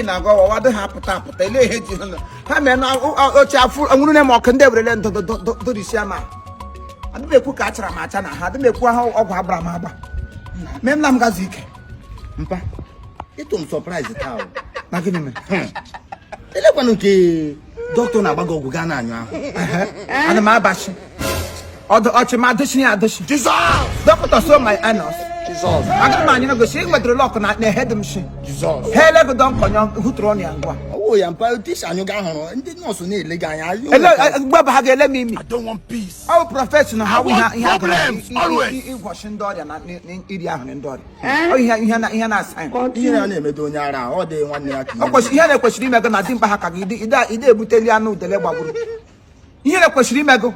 na-agwa ọwa adịghị apụta apụta. Ele ihe ji ha ha mee na oche afụ nwụrụ na m ọkụ ndị ewerele ndụ dorisia ma adị m ekwu ka a chara m acha na ha adị m ekwu ahụ ọgwụ agbara m agba mee m na m gazu ike. Mpa, ịtụ m surprise taa o. Na gịnị mere? Elekwanụ nke dọkịta na-agba gị ọgwụ gaa na-anyụ ahụ. Ana m abachi ọdụ ọchị ma adịchi ya adịchi. Dọkịta, so my anus. Jizọs! Agara m anyị gosi ị nwetara lọkụ na na-ehed m shi. Jizọs! Ha elego dọnkọnyọ hụtụrụ ọnụ ya ngwa. Ọwụ ya, mpa, otu isi anyụ gị ahụrụ ndị nọọsụ na-ele gị anya. Ele mgbe ha ga-ele m imi. I don't want peace. Ọ bụ profession ha wụ ihe ihe agara Problems, always. ịgwọchi ndị ọrịa na iri ahụ ndị ọrịa. Ọ ihe na-asa anyị. Ihe ya na-emedo onye ara, ọ dị nwanne ya ka Ọ kwesịrị ihe na-ekwesịrị ime gị na dimkpa ha ka gị ide ebuteli anụ udele gbagburu. Ihe na-ekwesịrị ime gị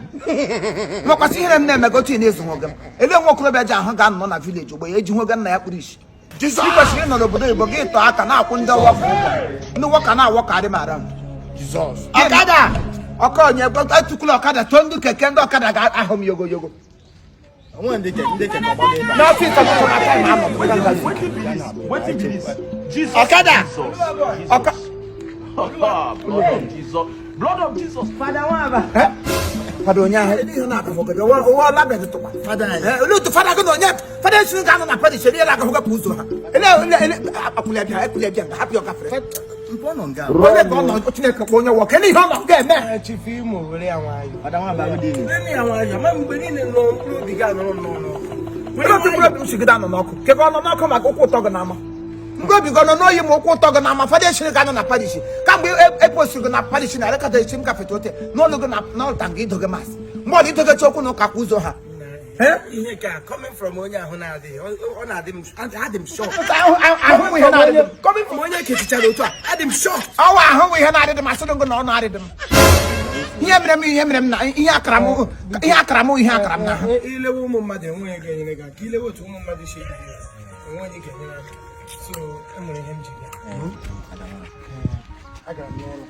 nwekwasị ihe m na-eme gị otu ị na-ezu nwoge m ele nwa okorobịa ji ahụ ga-anọ na village ogbe ya eji nwoge nna ya kpuru isi. Ị kwesịrị ịnọ n'obodo oyibo gị tọọ aka na-akwụ ndị worker ụgwọ, ndị worker na-awọkarị m around. Jizọs! Ọkada ọka onye etukwula ọkada tụọ ndị keke, ndị ọkada ga-ahụ m yogo yogo. Onwe ndị keke ọgbago ebe a. N'ọfịs ọtụtụ na time anọ m. Wetin be this? Wetin be this? Jesus. Ọkada! Jesus. Ọka Blood of Jesus. Blood of Jesus. Eh? Fada onye ahụ ihe na-agafọ gị ụwa ọla tụkwa. Fada anyị. Eh, olee otu fada gị na onye fada esiri ga-anọ na parish eri ya agafọ gị ụzọ ha ele ele ele akwụla bịa ekwula bịa nga hapụ ya ọ gafere. Mpa, ọ nọ nga. Onye ka ọ nọ? Chineke kpọ onye wọ kele ihe ọ nọ ga-eme. Chief Imo, were ya nwayọ. Fada Nwaba, good evening. Were ya nwayọ, ma mgbe niile nọ mkpụrụ obi gị anọrọ nnọọ n'ọkụ. Olee otu mkpụrụ obi m sigide anọ n'ọkụ keke ọ nọ n'ọkụ maka ụkwụ ụtọ gị n'ama mkpụrụ obi gị ọ nọ n'oyi ma ụkwụ ụtọ gị n'ama? Fada esiri ga-anọ na parish kamgbe eposiri gị na parish na elekọta echi m gafete ote n'ụlọ gị na n'ụlọ nga idoge mass mgbe ọ dị idogecha okwu na ụka kwa ụzọ ha. Eh? Ihe ka coming from onye ahụ na-adịghị, ọ na-adị m, adị m shocked. Ahụ ihe na-adịdị m. Coming from onye kechichara otu a, adị m shocked. Ọwa ahụ ihe na-adịdị m asịrị gị na ọ na-adịdị m ihe mere m ihe mere m na ihe akara m ihe akara m ihe akara m na ha. Ilewe ụmụ mmadụ enweghị ga-enyere gị aka, ilewe otu ụmụ mmadụ si ebi ya, enwe onye ga-enyere aka. So enwere ihe m ji bịa. Agara m n'ụlọ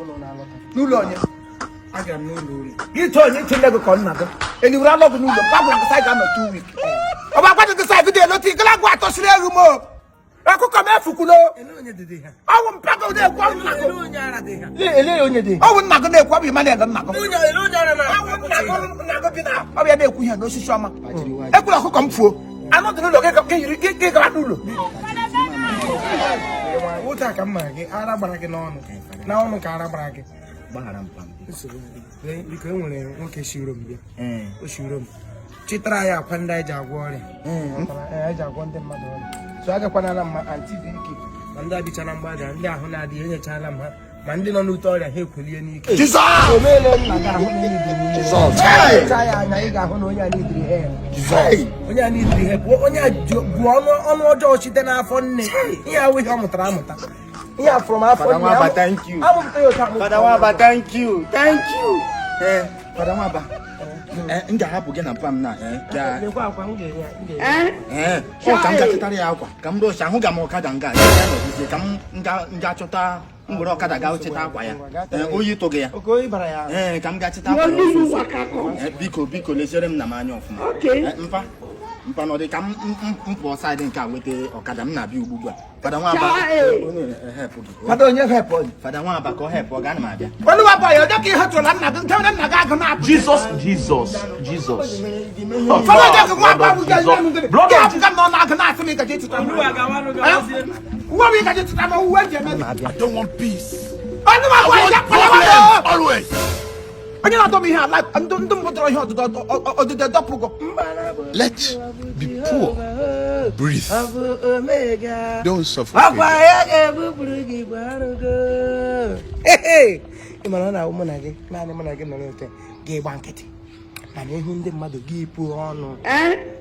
ụlọ na-alọta. N'ụlọ onye? Agara m n'ụlọ ụlọ. Gị tụọ onye ntị gị ka nna gị eliwere alọ gị n'ụlọ mgbe agwara gị sị ga-anọ 2 week ọ bụ agwa gị sị gị elotu igala gwa atọsiri egwu m o akụkọ m efukwulo. Ele onye dị dị ha? Ọwụ mpago na-ekwu, ọwụ nna gị. Ele onye ara dị ha? Ele onye dị? Ọwụ nna gị na-ekwu, ọ bụ Emmanuel nna gị. Onye ele onye ara na? Ọwụ nna gị, nna gị bi na ọ bịa na-ekwu ihe n'osisi ọma ekwula ọkụkọ m fuo anụ dị n'ụlọ gị gị yiri gị gị gara n'ụlọ. Otu a ka m mara gị, ara gbara gị n'ọnụ n'ọnụ ka ara gbara gị. Gbaghara mpa m. Nsogbu adịghị. Lee, biko, e nwere nwoke shiro m bịa. Ee. O shiro m chịtara ya akwa ndị anyị ji agwọ ọrịa. Ee, anyị ji agwọ ndị mmadụ ọrịa. So agakwanala m ma anti VK ma ndị adịchara mgbada, ndị ahụ na-adịghị enyechala m ha, ma ndị nọ n'ute ọrịa ha ekwelie n'ike. Jesus. Omeele nna gị ahụ na idiri Jizọs! lechaa ya anya, ị ga-ahụ na onye a n'idiri help. Hey! Onye a n'idiri help, onye a bụ ọnụ ọnụ ọjọọ site n'afọ nne. Ihe awụ ihe ọ mụtara amụta, ihe a fụrụ m afọ Fada nne. Nwaba, thank you. Amụpụta ya otu amụpụta. Fada Nwaba, thank you, thank you. Ee, Fada Nwaba, ee, m ga-ahapụ gị na mpa m na ee, ka Lekwa akwa m ga-enye ya, m ga-enye ya. Ee, ọ ka m ga chịtara ya akwa ka m rụcha ahụ ga m ọkada nga ya nọgizie ka m nga chọta m were ọkada gaa chịta akwa ya. Ee, oyi tụghị ya. Oke oyi bara ya ahụ. Ee, ka m gaa chịta akwa ya ọsọsọ. Ee, biko, biko, leziere m na m anya ọfụma. Ee, mpa, mpa, nọdị ka m pụọ side nke a weta ọkada m na-abịa ugbu a. Fada Nwaba, onye help gị. Fada onye help onye? Fada Nwaba ka ọ help ọ ga ana m abịa. Oluwa boy, onye ka ihe tụrụ nna gị nke mere nna gị agụ na-apụ? Jesus, Jesus, Jesus. Fada onye gị nwa Blood bụ of gị Jesus. Blood gị of apụga m n'ọnụ agụ na-asị m ịgaji ịtụta m uwe m ịgaji ịtụta m uwe ji eme. I don't want peace. Oluwa boy, I ya want kpalawa. problems always. Onye na-adọ m ihe ala ndụ ndụ mbụ dọrọ ihe ọdụdọ ọdụdọ dọpụgo. Let the poor breathe. Ọ bụ Omega. Don't suffocate. Ọkwa ya ga-ebupụrụ gị igwe arụgo. Ị mara ọ na-awụ mụ na gị, naanị mụ na gị nọrọ ote gị gba nkịtị, mana ịhụ ndị mmadụ gị pụọ ọnụ.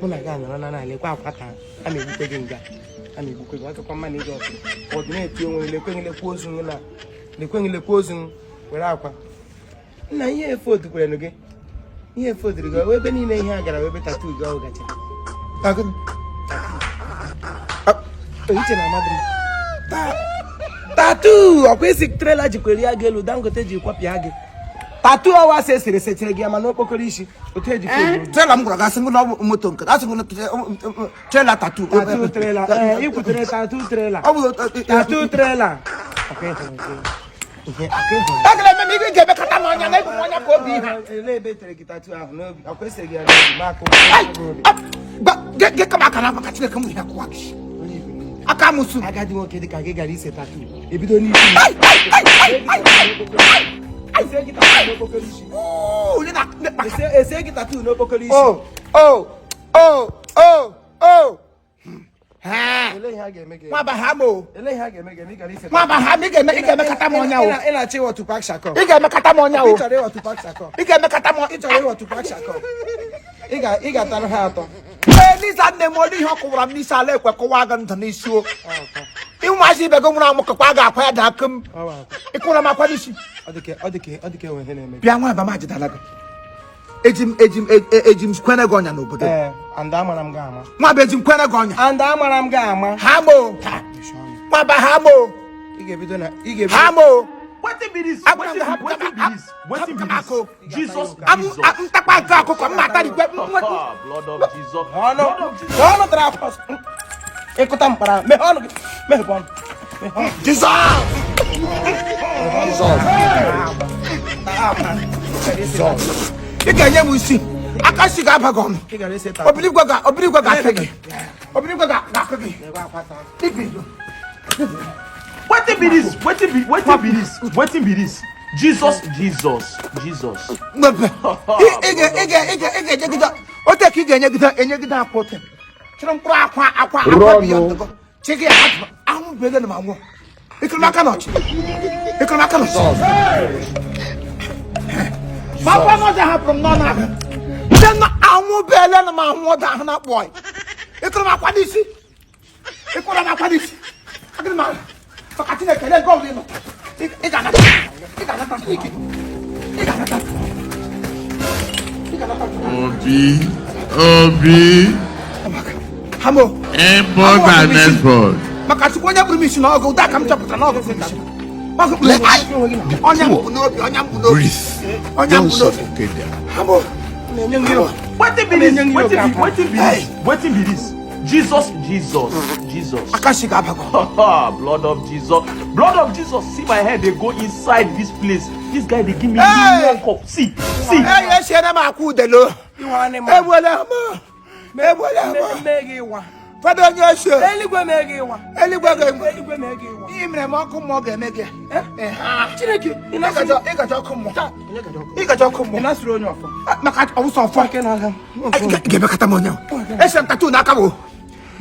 Mụ na gị anọrọ na lekwa akwa taa a na-egbukwe gị nga a na-egbukwe gị ọkakwa mma na ịga ọkụ ọ dị na-eti onwe gị. Lekwe gị, lekwa ozu gị na lekwe gị, lekwa ozu gị were akwa nna ihe efe otukwere gị ihe efe oturu gị ebe niile ihe a gara ebe tattoo gị ọ gachara iche na amadị m tattoo ọkwa isi trailer jikwere ya gị elu Dangote ji kwapịa gị tattoo ọwa sị esere esechere gị ya mana okpokoro isi otu eji foto. Trailer m gwara gị asị na ọ bụ moto nke asị na trailer tattoo. Tattoo trailer, ee, ikwutere tattoo trailer. Ọ bụ Tattoo trailer. Akwa ịhụrụ gị. Ihe akwa ịhụrụ. Egere eme m ihe ị ga-emekọta m ọnya na egbu m ọnya ka obi ihe. Elee ebe e tere gị tattoo ahụ n'obi? Akwa ese gị ya n'obi, ma akụ Ai! obi. Gị kama aka na maka Chineke m ihe akụwa gị. Aka m su. Agadi nwoke dịka gị gara ise tattoo. Ebido n'isi. Ai, ai, ai, ai, ai, ai. Ese gị tattoo n'okpokoro isi. Uu, onye na Ese gị tattoo n'okpokoro isi. Oh, oh, oh, oh, oh. Ha. Elee ihe a ga-eme gị? Nwa ba ha m o. Elee ihe a ga-eme gị ma ị gara ise Nwa ba ha m ị ga-eme ị ga-emekata m ọnya o. Ị na-achọ ịghọ Tupac Shakur. Ị ga-emekata m ọnya o. Ị chọrọ ịghọ Tupac Shakur. Ị ga-emekata m Ị chọrọ ịghọ Tupac Shakur. Ị ga-atara ha atọ. Eliza nne m olu ihe ọ kụwara m n'isi ala ekwe kụwa gị ndụ n'isi o. Ịnwazi ibe gị nwụrụ anwụ kakwa ga-akwa ya daa kem. Ọ bụ akwa. Ịkụwara m akwa n'isi. Ọ dị ka ọ dị ka ọ dị ka enwe ihe na-eme gị. Bịa nwa aba m ajidala gị. Eji m eji m eji m kwene gị ọnya n'obodo. Ee, and amara m gị ama. Nwa bụ eji m kwene gị ọnya. And amara m gị ama. Ha m o. Nwa ba ha m o. Ị ga-ebido na ị ga-ebido Ha m o. Wetin be this? Agwara m Wetin gị be wetin be this? Wetin be hapụ this? Jesus, Am Jesus. ntakpa nke ọkụkọ m na-atarikwe Blood of Jesus. Ọnụ Blood of Jesus. ọnụ tara afọ. Ịkụta mkpara meghee ọnụ gị meghepụ ọnụ. Meghee ọnụ. Jesus! Jesus! Ị ga-enye m isi aka si ga-aba gị ọnụ. Ị gara ise tattoo. Obirigwe ga obirigwe ga-apị gị. Obirigwe ga-akụ gị. Wetin be this? Wetin be wetin be this? Wetin be this? Jesus, Jesus, Jesus. Mmepe. Ị ga ị ga ị ga ị ga-enyegide ote ka ị ga-enyegide enyegide akwa ote. Chịrị mkpụrụ akwa akwa akwa bi ya ndụgọ. Chi gị ahapụ ahụ bụ ego na ma nwụọ. Ịkụrụ m aka n'ọchị. Ịkụrụ m aka n'ọchị. Ma akwa n'ọchị hapụrụ m n'ọnụ ahụ. Ndị nọ anwụ bụ ele na ma nwụọ da ahụ na-akpọ ọyị. Ịkụrụ m akwa n'isi. Ịkụrụ m akwa n'isi. Agịrị m ahụ. Maka Chineke ele nke ọbụla ị nọ. Ị ga-anata. Ị ga-anata ike. Ị ga-anata. Ị ga-anata. Obi, Obi, Hamo. import and export. Maka Chukwu onye kpụrụ m isi n'ọgụ ụda ka m chọpụtara n'ọgụ kpụrụ m isi. Ọgụ kpụrụ m isi. Ọnya m bụ n'obi, ọnya m bụ n'obi. Breathe. Ọnya m Don't bụ n'obi. suffocate them. Hamo. Na-enye m gị. Wetin be this? Wetin be wetin be this? Wetin be this? Jesus, Jesus, Jesus. Aka shi ga-aba gị ọnụ. Blood of Jesus. Blood of Jesus. See my head, they go inside this place. This guy, they give me Hey! one cup. See, see. Ee, esiere m akwa udele. Ịwa anịma. Egbuola m. Egbuola m. Mee gị ịwa. Fada onye oshi. Eluigwe mee gị ịwa. Eluigwe ga-egbu. Eluigwe mee gị ịwa. Ihe mere m ọkụ mmụọ ga-eme gị. Chineke, ị na-asụrụ Ịgacha ọkụ mmụọ. Ịgacha ọkụ ị mmụọ. na-asụrụ onye ọfọ. Maka ọwụsọ ọfọ. Ike na-aga. Ị ga-emekọta m onye. Ese m tattoo n'aka wo.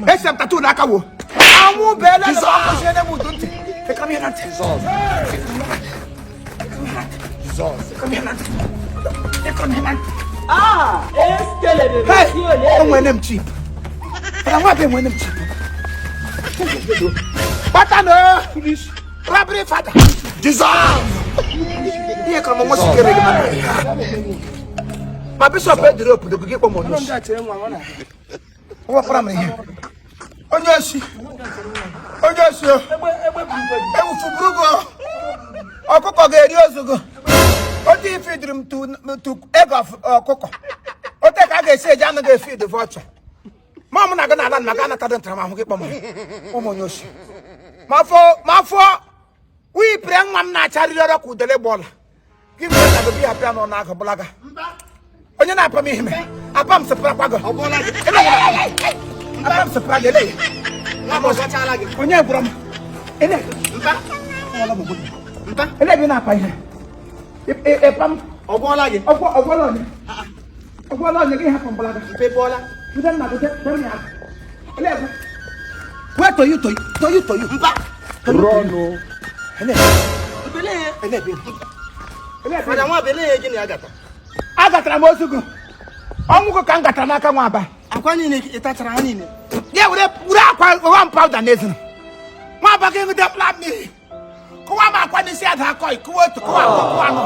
Ese m tattoo n'aka wo. Anwụ beela na m akwụsịrị m udu ntị. Ịka m ihe na ntị. Ịka m ihe na ntị. Ịka m ihe na ntị. Hey! O nwere m chip. Mana nwa bụ enwere m chip. Kpata na Rabri fada. Jesus! Ihe kọrọ m nwa sikere gị mana. Ma bishọp edere obodo gị kpọ m onye Ụlọ oshi. ndị a chere nwa ọ na-abịa. Wapụra m ihe. Onye oshi. Onye oshi o. Egbe egbe bụ igwe gị. Ewufu buru gị o. Ọkụkọ ga-eri ozu gị. Otu ifidiri m tu ego ọkụkọ. Ote ka a ga-esi eji anụ ga-efid vọchọ. Ma mụ na gị na-ala ma ga anata dị ntaramahụhụ gị kpọ m ụmụ onye oshi. Ma afọ wipere nwa m na-acharịrị ọrọ ka udele gbọla. Gị nwere ka dobi ya pịa n'ọnụ agụ bụlaga. Onye na-apa m ihe mere, apa m sịpụrakwa gị. Apa m sịpụra gị, ele. Onye gwụrụ m. Ele. Ele ebe ị na-apa ihe. Ịpa m. Ọ gwọọla gị? Ọgwọla onye. Ọgwọla onye gị hapụ mbụlaga. Mpe bọọla. Bido nna gị dere ya aka. Ele ebe. Wee toyu toyu toyu toyu. Mpa. Run! Ele Mbele ya. ele ebe. Ele ebe. Fada nwa bele ya gị na ya gata. Agatara m ozu gị. Ọnwụ gị ka m gatara n'aka nwa aba. Akwa niile ị tachara ha niile. Ya were were akwa ụgha m pawuda n'ezinu. Nwa aba gị ṅụde mkpụrụ mmiri. Kụwa m akwa n'isi ada akọ kụwa otu kụwa abụọ kụwa anọ.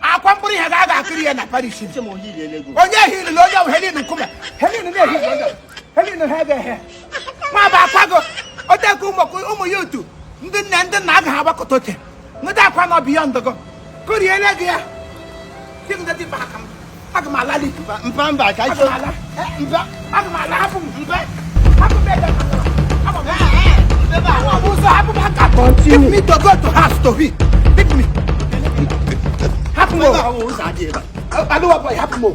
Akwa mkpụrụ ihe ga aga akịrị ya na Paris. Che m ohi iliele ego. Onye ehirila onye ahụ Helen nkume. Helen na-ehiri onye Helen ha ga-ehe. Nwa aba akwago oteke ụmụ ya otu ndị nne ndị nna agaghị agbakọta ote. Ṅụde akwa nọ biyond gị. Kụriele gị ya. Di m dị mkpa aka m. Aga m alali. Mpa mba ka Aga anyị m ala. Mpa. Aga m ala hapụ m. Mpa. Hapụ m ebe m. Ama m. Ụzọ hapụ m aka. Leave me to go to house to be. Leave me. Hapụ m o. Ụzọ adịghị ebe a. Oluwa boy, hapụ m o.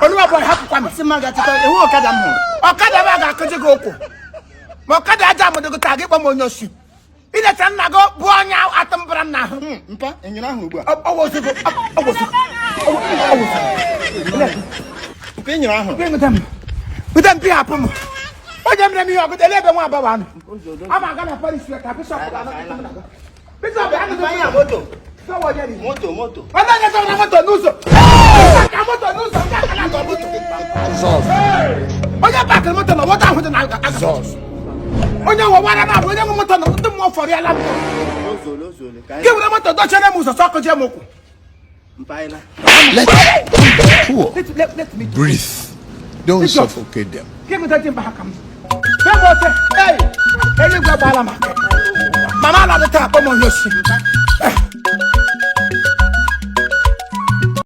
Oluwa boy, hapụkwa m. Sị m aga chịta ewu ọkada m hụrụ. Ọkada m a ga-akụji gị ụkwụ. Ma ọkada aja amụdị gị taa gị kpọ m onye oshi. Ileta nna gị bụ onye atụmbara m n'ahụ. Mpa, enyere ahụ ugbu a. Ọwụzụgo, ọwụzụgo, ọwụzụgo. Mpa, enyere ahụ. Wute m hapụ m. Onye mere m ihe ọgụdụ ele ebe nwa abawa nọ. Ama aga na Paris ka bishọp ga-anọ. Bishọp ga-anọ. Moto. Sọwọ onye dị. Moto, moto. Onye onye zọrọ moto n'ụzọ. Ka moto n'ụzọ ndị aka na-atọ moto. Onye pakịrị moto na wọta ahụ dị na onye wọwara na abụ onye nwe moto na ndị mmụọ fọrọ ya la m. Ozole, ozole. Ka Gị anyị were moto dochiere m ụzọ sọkụ jee m ụkwụ. mpa anyị la. Let the poor Let me breathe. Don't suffocate them. Gị nweta dị mba ha ka m. Fee m ofe. Ei, eluigwe gbaala m aka. Mama ala dị taa akpọ m onye oshi.